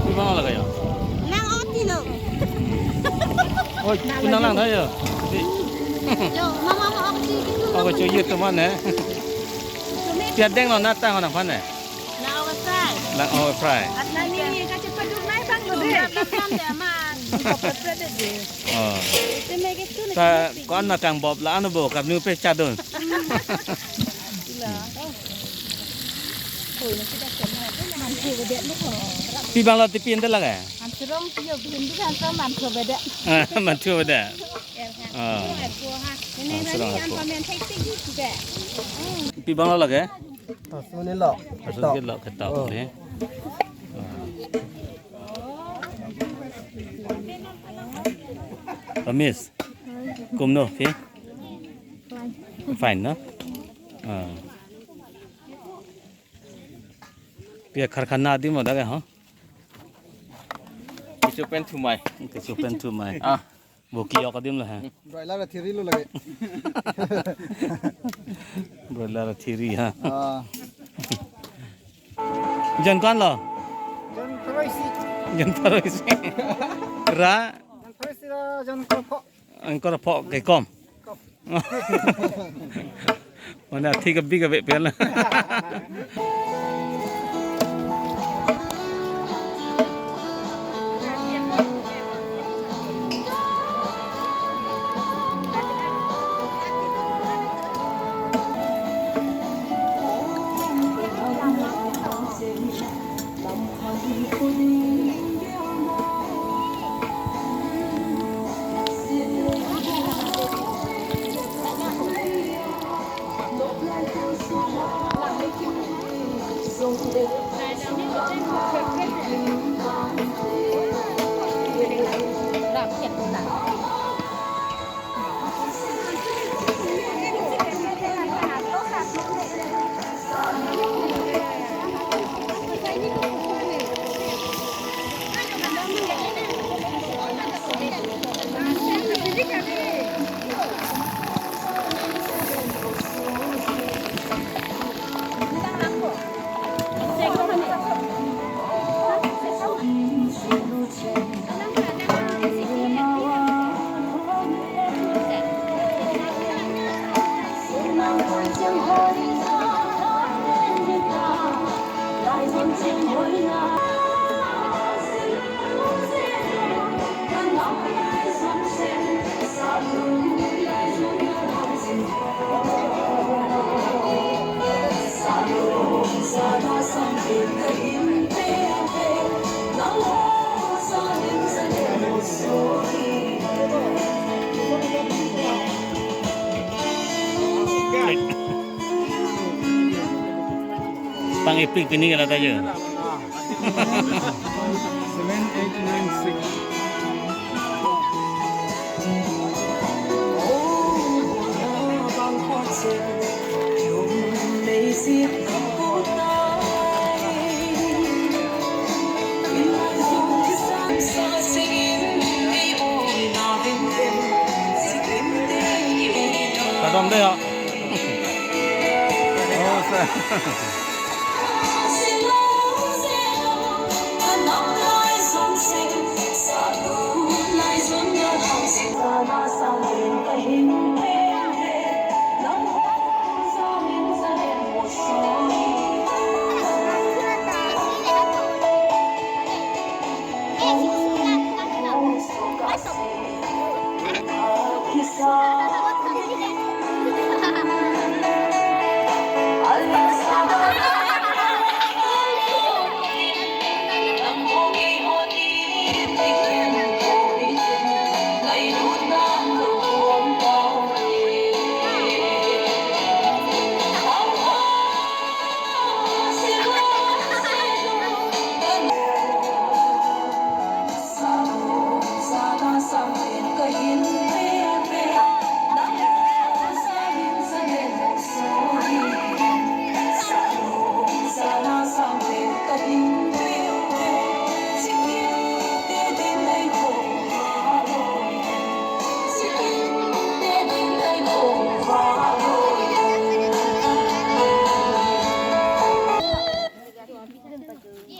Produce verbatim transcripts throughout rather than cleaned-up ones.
Pi bang lake ya? Nang oti lo. Oh, nang lang tha ya. Di. Jo, mama ma oti gitu. Oh, kecho ye teman eh. Piat deng lo nata ho nangphan eh. Nang oti fry. Nang oti fry. Atna ni kachepaduk nai bang lo de. Nang oti fry de aman. Nang oti fry de. Oh. Ite me ke tu na. Ka kon na kang bob la ano bo kap nu pe chadun. Ila. Oh. Pi bang lo tipi ente lake? Ansurong tiyo bihin di kan so manso beda. Ah, manso beda. Ah. Ansurong ako. Pi bang lo lake? Asun ni lo. Asun ke lo ketok ni. Ah. Ramesh. Kumno, okay? Fine, no? Ah. Pia karkhana adim lo dak, ha? Kecho pen thumai. Kecho pen thumai. Ah, bo kiyok adim lo, ha? Broiler athiri lo lake. Broiler athiri, ha? Ah. Jon ko-an lo? Jon pharo isi. Jon pharo isi. Ra? Jon pharo isi ra, jon pharo pho. Angkor pho kekom. Kom. Mane athik abik abek pel. Pang-epik pini kalau tayo. Seven, eight, nine, six. Kadom de ya. Oh, sa.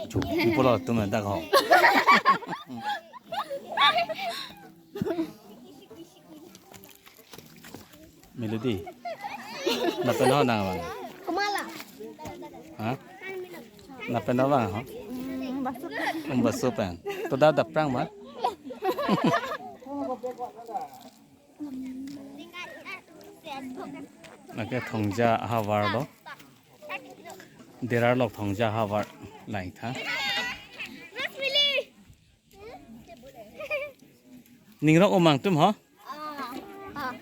Chu, pulo tum dak ho. Melody. Lapen ho nang abang. Kumala. Ha? Lapen ho abang ho? Umbasu pen. To da daprang ma? Lake Thongja ahavar lo. Derar lok Thongja ahavar langtha. Ning rong umang tum ho?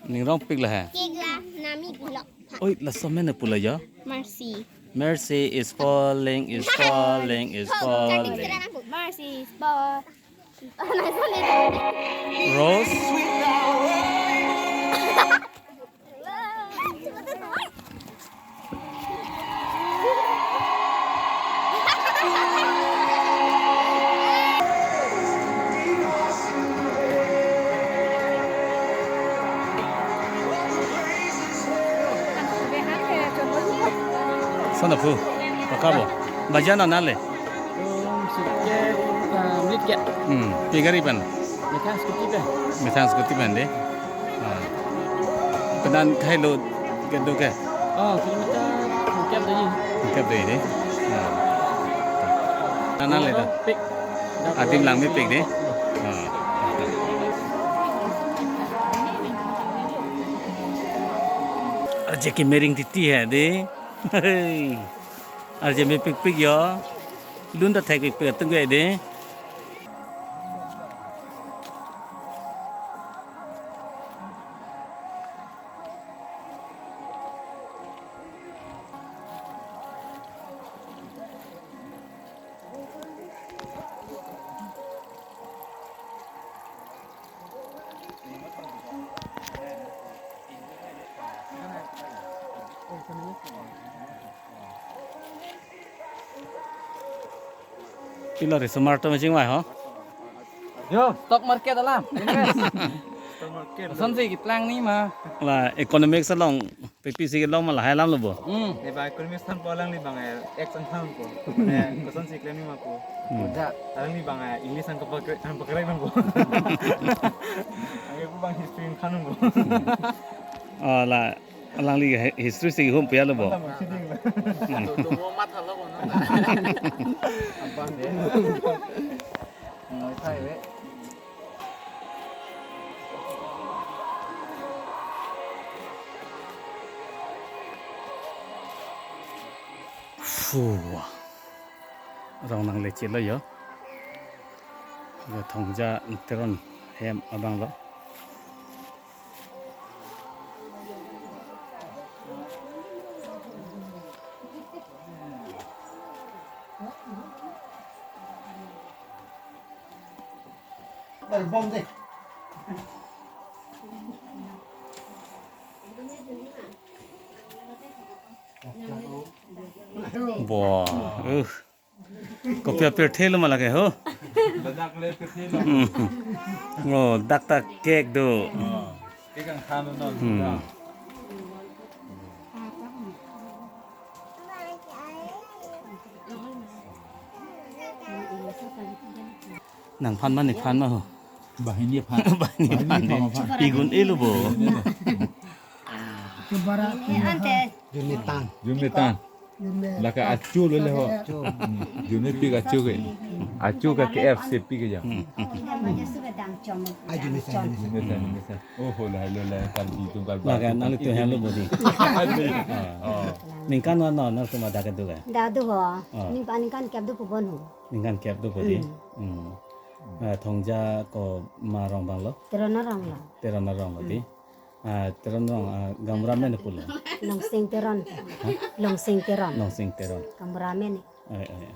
Ning rong pik la he. Kik la nami pulok. Oi, laso amen pula ya. Mercy. Mercy is falling, is falling, is falling. Mercy is falling. Rose. Sana phu, pakabo. Bajan na le. Tum sirkep, ah, menit ke? Hmm, pi gari pen? Methang scooty pen. Methang scooty pen de. Ah. Penan kahelo kedo ke? Oh, kilometer sirkep doji. Sirkep doji de. Ah. Nana le do. Pik. Adim lang mepik de. Ah. Arje ke mering titi he de. Hey. Arje mepikpik yo. Lun ta thekpikpik atum ke de. Pilo ri sumar to machine vai ho? Yo, stock market alam. Invest. Stock market. Kosonsi keplang ni ma. La economics along P P C ke long ma lahai alam lo bo. Hmm. Eba economist than po alangli bang eh, ex ang than po. Eh, kosonsi klan ni ma po. Hmm. Udah. Alangli bang eh, English ang kapak ang pakai bang po. Ang aku bang history ang khan po. Oh, la alangli hi- history si hum pia lo bo. Tama siding la. Hmm. Tumo mat halo ko no. Abang de. Noi sai we. Fu. Rong nang le chelo yo. Yo Thongja Teron hem abang lo. Bom de. Bo, uh. Kopi apir thelo ma lake ho. Ladak le pe thelo. Hmm. Oh, dak ta cake do. Oh, cake ang khan non. Hmm. Nang phan ma ne phan ma ho. Bahini phan. Bahini phan. Bahini phan. Igun elo bo. Ini ante. Juni tan. Juni tan. Laka achu lo le ho. Juni pi achu ke. Achu ka K F C pi ke ya. Achu ni sa. Juni tan, juni tan. Oh ho la lo la kan di tum kan. Laka nang itu helo bodi. Oh. Ningkan non non nang suma dakat tu kan. Dadu ho. Oh. Ning pa ningkan kep do pubon ho. Ningkan kep do bodi. Hmm. Hmm. Ah, Thongja ko ma rong bang lo. Teron arong lo. Teron arong lo di. Ah, Teron rong, ah, gaonbura amen pulo. Longsing Teron. Hah? Longsing Teron. Longsing Teron. Gaonbura amen. Ai, ai,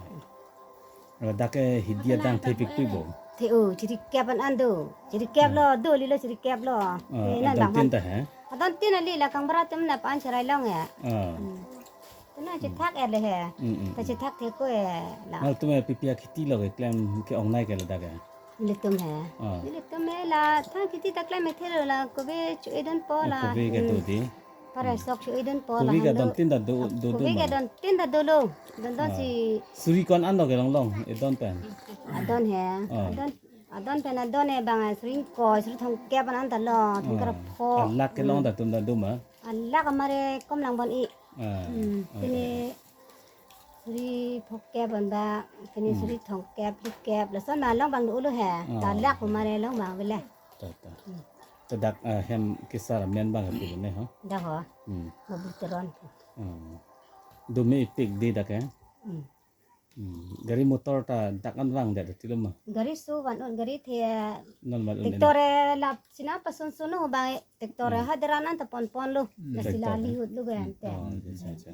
ai. Dak ke hidi adang thepikpik bo. The o, chiri kep an an do. Chiri kep lo, do li lo chiri kep lo. Ah, eh, na adang dang tin han. Ta he? Adang tin ali la gaonbura atum na pan cherai long ya. Ah. Hmm. Tuna chethak er le he. Mm, mm, ta mm. Chethak the ko e la. Nang tum e P P akhiti lo ke klem ke-ongnei ke ladak ke. Nelitum he. Ah. Nelitum he la thang khiti ta klem e thelo la kobe chu edon po la. Kobe ke do di. Pare sok si idun po. Kobi ke laham don do. Tin ta do, do, do Kobi ke ma? Don tin ta dolo. Don don Ah. Si. Suri ko-an an lo kelong long, idon pen. Adon he. Ah. Adon, adon pen adon he bang suri ingkoi, suri thomkep an an ta lo, thomkep Ah. Pho. Alak kelong Hmm. Ta tum ta do ma? Alak amare kom lang bon i. Ah. Hmm. Ah, Pini ah. Suri phokep an ba, pini Hmm. Suri thomkep, phlikep, lason ma long bang dolo he. Ah. Ta alak amare long bang bele. Ta, ta. Hmm. Ta dak, ah, hem kesar amen bang ati ne ho. Dak ho. Hmm. Mabu Teron. Hmm. Dome ipik di dak eh. Hmm. Hmm. Gari motor ta dak an vang det ti lo ma. Gari so van un gari the Non mal un. Tractor e lap sina pasun sunu bang tractor e Hmm. Haderan an ta pon pon lo. Hmm. Lasi Tractor. Lali hut lo gan te. Oh, acha, acha.